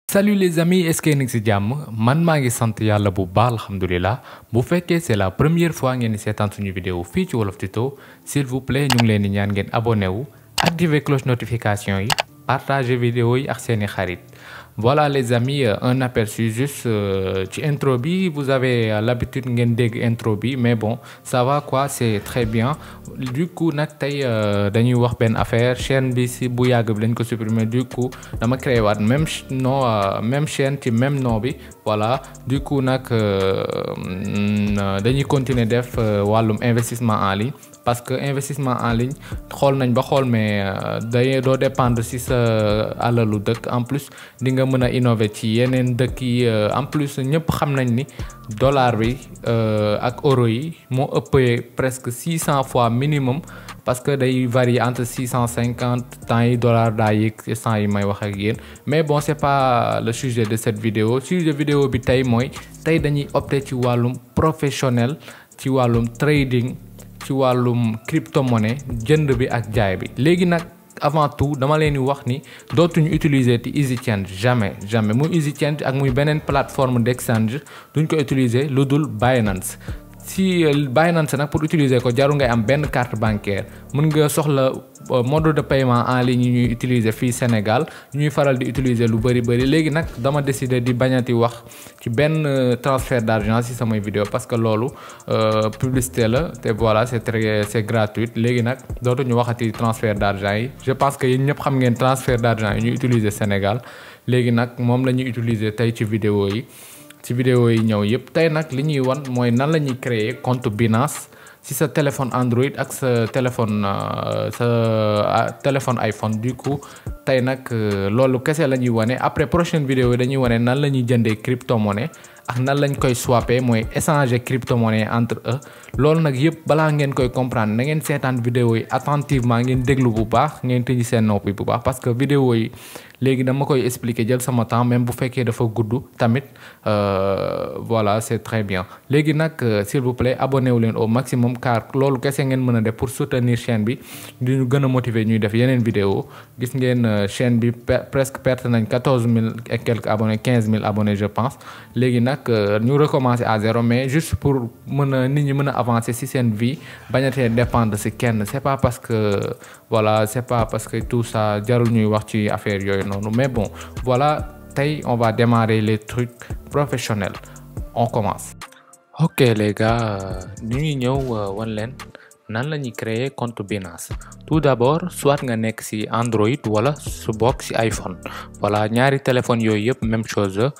Salut les amis, est-ce que yéen a ngi ci jàmm man maa ngi sant yàlla bu baax alhamdulilah bu fekkee c'est la première fois ngeen di seetaan suñu vidéo fii ci Wolof Tuto s'il vous plaît ñu ngi leen di ñaan ngeen abonné wu activer cloche notification yi partager vidéo yi ak seeni xarit. Voilà les amis, un aperçu juste ci intro bi, vous avez l'habitude ngeen dégg intro bi mais bon ça va quoi, c'est très bien. Du coup nag tey dañuy wax benn affaire, chaîne bi si bu yàgg bi lañ ko supprimer, du coup dama créé waat même nom même chaîne ci même nom bi. Voilà, du coup nag dañuy continuer def wàllum investissement en ligne parce que investissement en ligne xool nañ ba xool mais day doo dépendre ci sa alalu dëkk. En plus di nga mën a innover ci yeneen dëkk yi. En plus ñëpp xam nañ ni dollar bi ak euro yi moo ëppee presque 600 fois minimum parce que day varier entre 650 temps yi dollar daa yéeg instant yi may wax ak yéen. Mais bon c'est pas le sujet de cette vidéo. Sujet vidéo bi tey mooy tey dañuy opter ci wàllum professionnel, ci wàllum trading, ci wàllum crypto-monnaie, jënd bi ak jaay bi. Léegi nag avant tout dama leen di wax ni dootuñu utiliser ti EasyChange jamais muy EasyChange ak muy beneen plateforme d'exchange duñ ko utiliser lu dul Binance. Si Binance nag pour utiliser ko jarul ngay am benn carte bancaire, mën nga soxla mode de paiement en ligne yi ñuy utiliser fii Sénégal ñuy faral di utiliser lu bari. Léegi nag dama décider di bañati wax ci benn transfert d'argent ci samay vidéo parce que loolu publicité la te voilà c'est gratuit. Léegi nag dootuñu waxati transfert d'argent yi. Je pense que yéen ñëpp xam ngeen transfert d'argent yi ñuy utiliser Sénégal. Léegi nag moom la ñuy utiliser tey ci vidéo yi. Ci vidéo yi ñëw yëpp tey nag li ñuy wan mooy nan la ñuy créer compte Binance ci sa téléphone Android ak sa téléphone iPhone. Du coup tey nag loolu kese la ñuy wane. Après prochaine vidéo yi dañuy wane nan la ñuy jëndee crypto-monnaie ak nan lañ koy swapper mooy échanger crypto-monnaie entre eux. Loolu nag yëpp balaa ngeen koy comprendre na ngeen seetaan vidéo yi attentivement, ngeen déglu bu baax, ngeen tëj seen nopp yi bu baax parce que vidéo yi léegi dama koy expliquer jël sama temps même bu fekkee dafa gudd tamit voilà c'est très bien. Léegi nag s'il vous plaît abonnez wu leen au maximum car loolu kese ngeen mën a def pour soutenir chaîne bi di ñu gën a motiver ñuy def yeneen vidéo. Gis ngeen chaîne bi presque perte nañ 14 000 et quelques abonnés, 15 000 abonnés je pense. Léegi nag ñu recommencer à zéro mais juste pour mën a nit ñi mën a avancer ci seen vie bañatee dépendre ci kenn. C'est pas parce que voilà c'est pas parce que tout ça jarul ñuy wax ci affaire yooyu noonu. Mais bon voilà tey on va démarrer les trucs professionnels. On commence. Ok les gars ñu ngi ñëw wan leen nan la ñuy créer compte Binance. Tout d'abord soit nga nekk ci Android wala su bokk ci iPhone. Voilà ñaari téléphone yooyu yëpp même chose.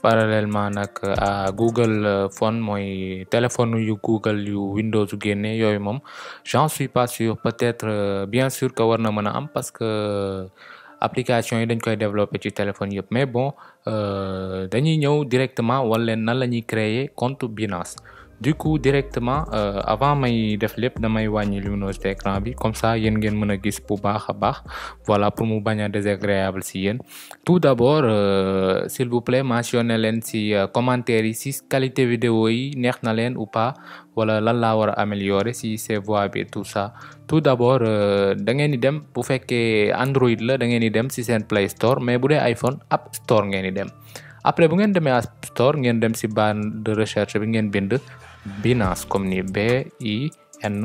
Parallèlement nag à Google Phone mooy téléphone yu Google yu Windows yu génne yooyu moom j'en suis pas sûr, peut-être bien sûr que war na mën a am parce que application yi dañ koy développer ci téléphone yëpp. Mais bon dañuy ñëw directement wala leen nan la ñuy créer compte Binance. Du coup directement avant may def lépp damay wàññi luminosité écran bi comme ça yéen ngeen mën a gis bu baax a baax. Voilà pour mu bañ a désagréable ci yéen. Tout d'abord s'il vous plaît mentionné leen ci commentaire yi ci qualité vidéo yi neex na leen ou pas wala lan laa war a améliorer ci ces voix bi tout ça. Tout d'abord da ngeen di dem bu fekkee Android la da ngeen di dem ci seen Play Store mais bu dee iPhone App Store ngeen di dem. Après bu ngeen demee App Store ngeen dem ci barre de recherche bi ngeen bind Binance comme ni BIN.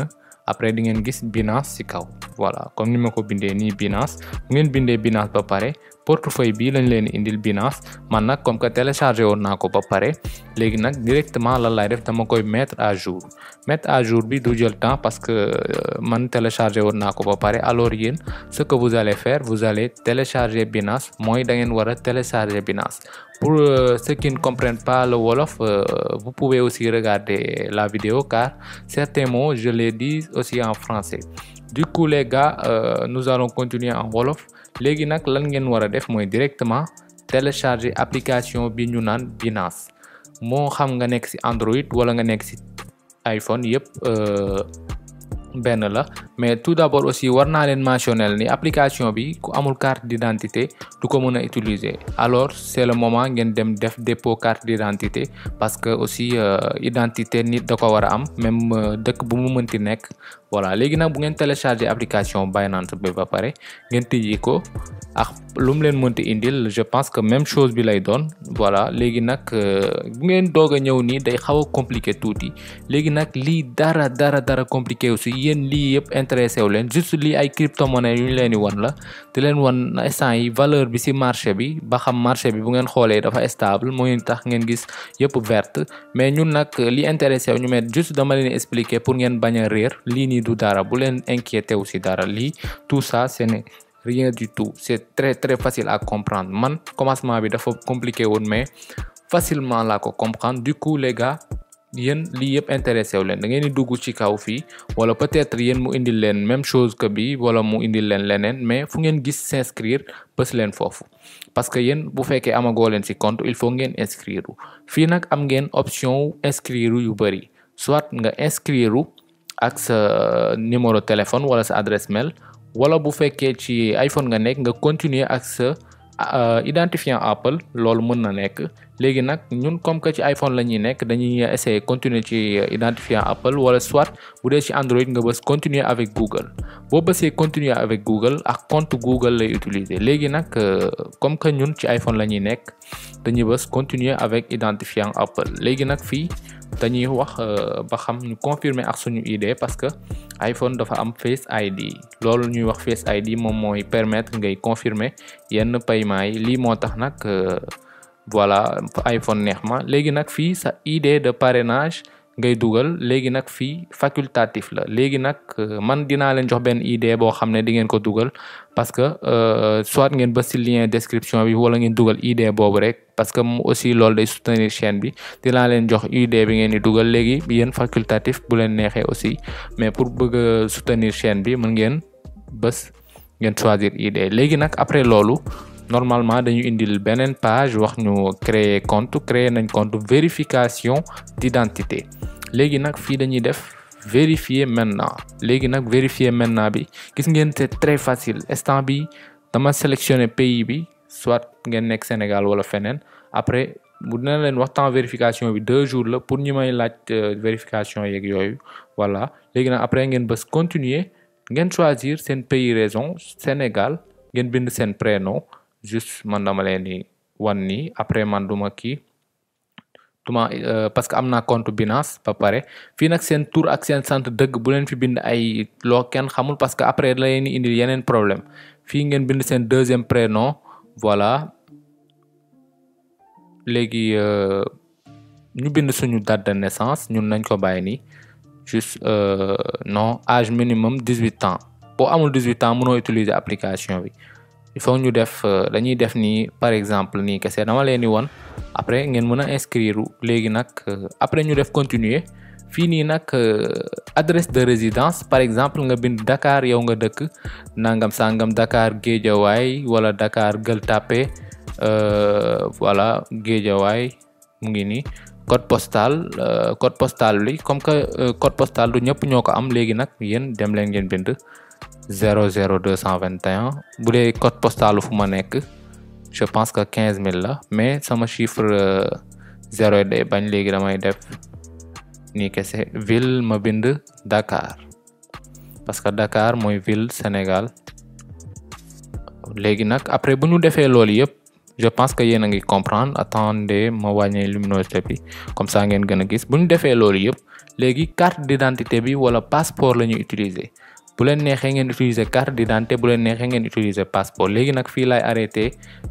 Après di ngeen gis Binance ci kaw. Voilà comme ni ma ko bindee nii Binance. Bu ngeen bindee Binance ba pare portefeuille bii lañ leen indil Binance. Man nag comme que téléchargé woon naa ko ba pare léegi nag directement lan laay def dama koy mettre à jour. Mettre à jour bi du jël temps parce que man téléchargé woon naa ko ba pare. Alors yéen ce que vous allez faire vous allez télécharger Binance mooy da ngeen war a télécharger Binance. Pour ceux qui ne comprennent pas le wolof, vous pouvez aussi regarder la vidéo car certains mots je les dis aussi en français. Du coup les gars nous allons continuer en wolof. Léegi nag lan ngeen war a def mooy directement télécharger application bi ñu naan Binance. Moo xam nga nekk ci Android wala nga nekk ci iPhone yëpp benn la mais tout d'abord aussi war naa leen mentionner ni application bi ku amul carte d'identité du ko mën a utiliser alors c'est le moment ngeen dem def dépôt carte d'identité parce que aussi identité nit da ko war a am même dëkk bu mu mënti nekk voilà léegi nag bu ngeen télécharger application Binance bi ba pare ngeen tijji ko ak lu mu leen mënti indil je pense que même chose bi lay doon voilà léegi nag bu ngeen doog a ñëw nii day xaw a compliqué tuuti léegi nag lii dara compliqué aussi yéen lii yëpp intéressé wu leen juste lii ay crypto-monnaie yu ñu leen di wan la di leen wan instant yi valeur bi ci marché bi ba xam marché bi bu ngeen xoolee dafa stable moo tax ngeen gis yëpp verte mais ñun nag li intéressé wu ñu met juste dama leen expliquer pour ngeen bañ a réer lii nii du dara bu leen inquiété wu ci dara lii tout ça ce n'est rien du tout c'est très facile à comprendre man commencement bi dafa compliqué woon mais facilement laa ko comprendre du coup les gars yéen lii yëpp intéressé wu leen da ngeen di dugg ci kaw fii wala peut-être yéen mu indil leen même chose que bi wala mu indil leen leneen mais fu ngeen gis s'inscrire bës leen foofu parce que yéen bu fekkee amagoo leen ci compte il faut ngeen inscrire fii nag am ngeen option inscrire yu bari soit nga inscrire ak sa numéro téléphone wala sa adresse mail wala bu fekkee ci iPhone nga nekk nga continuer ak sa identifiant Apple loolu mën na nekk léegi nag ñun comme que ci iPhone la ñuy nekk dañuy essayer continuer ci identifiant Apple wala soit bu dee ci Android nga bës continuer avec Google boo bësee continuer avec Google ak compte Google lay utiliser léegi nag comme que ñun ci iPhone la ñuy nekk dañuy bës continuer avec identifiant Apple léegi nag fii dañuy wax ba xam ñu confirmer ak suñu ID parce que iPhone dafa am Face ID loolu ñuy wax Face ID moom mooy permettre ngay confirmer yenn paiement yi lii moo tax nag voilà iPhone neex ma léegi nag fii sa ID de parrainage ngay dugal léegi nag fii facultatif la léegi nag man dinaa leen jox benn ID boo xam ne di ngeen ko dugal parce que soit ngeen bës ci lien description bi wala ngeen dugal ID boobu rek parce que aussi loolu day soutenir chaîne bi dinaa leen jox ID bi ngeen di dugal léegi yéen facultatif bu leen neexee aussi mais pour bëgg a soutenir chaîne bi mën ngeen bës ngeen choisir ID léegi nag après loolu normalement dañu indil beneen page wax ñu créer nañ compte vérification d'identité léegi nag fii dañuy def vérifier maintenant léegi nag vérifier maintenant bi gis ngeen c'est très facile instant bi dama sélectionner pays bi soit ngeen nekk Sénégal wala feneen après bu dina leen wax temps vérification bi 2 jours la pour ñi may laaj vérification yeeg yooyu voilà léegi nag après ngeen bës continuer ngeen choisir seen pays raison Sénégal ngeen bind seen prénom juste man dama leen di wan nii après man duma parce que am naa compte Binance ba pare fii nag seen tur ak seen sant dëgg bu leen fi bind ay loo kenn xamul parce que après la leen di indil yeneen problème fii ngeen bind seen deuxième prénom voilà léegi ñu bind suñu date de naissance ñun nañ ko bàyyi nii juste non âge minimum 18 ans boo amul 18 ans mënoo utiliser application bi il faut ñu def dañuy def nii par exemple nii kese dama leen di won après ngeen mën a inscrire léegi nag après ñu def continuer fii nii nag adresse de résidence par exemple nga bind Dakar yow nga dëkk nangam sangam Dakar Guédiawaye wala Dakar Gueule Tapée voilà Guédiawaye mu ngi nii code postal bi comme que code postal du ñëpp ñoo ko am léegi nag yéen dem leen ngeen bind 00221 bu dee code postal fu ma nekk je pense que 15000 la mais sama chiffre 0 day bañ léegi damay def nii kese ville ma bind Dakar parce que Dakar mooy ville Sénégal léegi nag après bu ñu defee loolu yëpp je pense que yéen a ngi comprendre attendez ma wàññee luminosité bi comme ça ngeen gën a gis bu ñu defee loolu yëpp léegi carte d'identité bi wala passeport la ñuy utiliser bu leen neexee ngeen utiliser carte d'identité bu leen neexee ngeen utiliser passeport léegi nag fii laay arrêté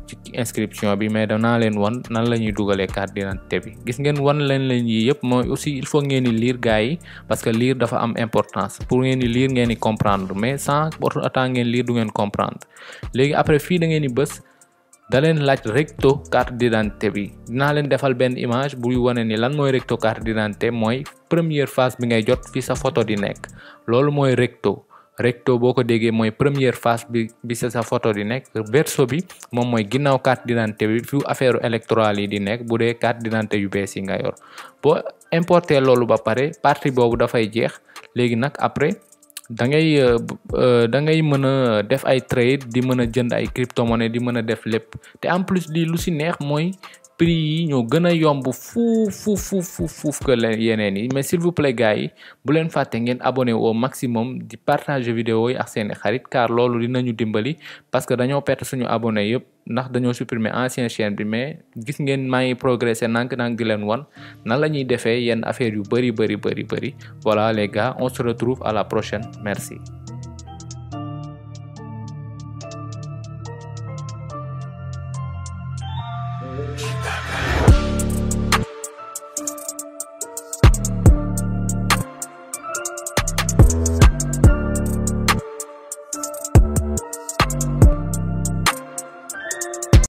ci inscription bi mais danaa leen wan nan la ñuy dugalee carte d'identité bi gis ngeen wan leen yi yëpp mooy aussi il faut ngeen di lire gars yi parce que lire dafa am importance pour ngeen di lire ngeen di comprendre mais sans pour autant ngeen lire du ngeen comprendre léegi après fii da ngeen di bës da leen laaj recto carte d'identité bi dinaa leen defal benn image buy wane ni lan mooy recto carte d'identité mooy première phase bi ngay jot fi sa photo di nekk loolu mooy recto boo ko déggee mooy première phase bi sa photo di nekk verso bi moom mooy ginnaaw carte d'identité bi fi affaire électorale yi di nekk bu dee carte d'identité yu bees yi nga yor boo importer loolu ba pare partie boobu dafay jeex léegi nag après da ngay mën a def ay trade di mën a jënd ay crypto-monnaie di mën a def lépp te en plus di lu si neex mooy prix yi ñoo gën a yomb fuuf que yeneen yi mais s'il vous plaît gars yi bu leen fàtte ngeen abonné au maximum di partager vidéo yi ak seeni xarit car loolu dinañu dimbali parce que dañoo perte suñu abonné yëpp ndax dañoo supprimer ancien chaîne bi mais gis ngeen maa ngi progresser nank di leen wan nan la ñuy defee yenn affaire yu bëri voilà les gars on se retrouve à la prochaine merci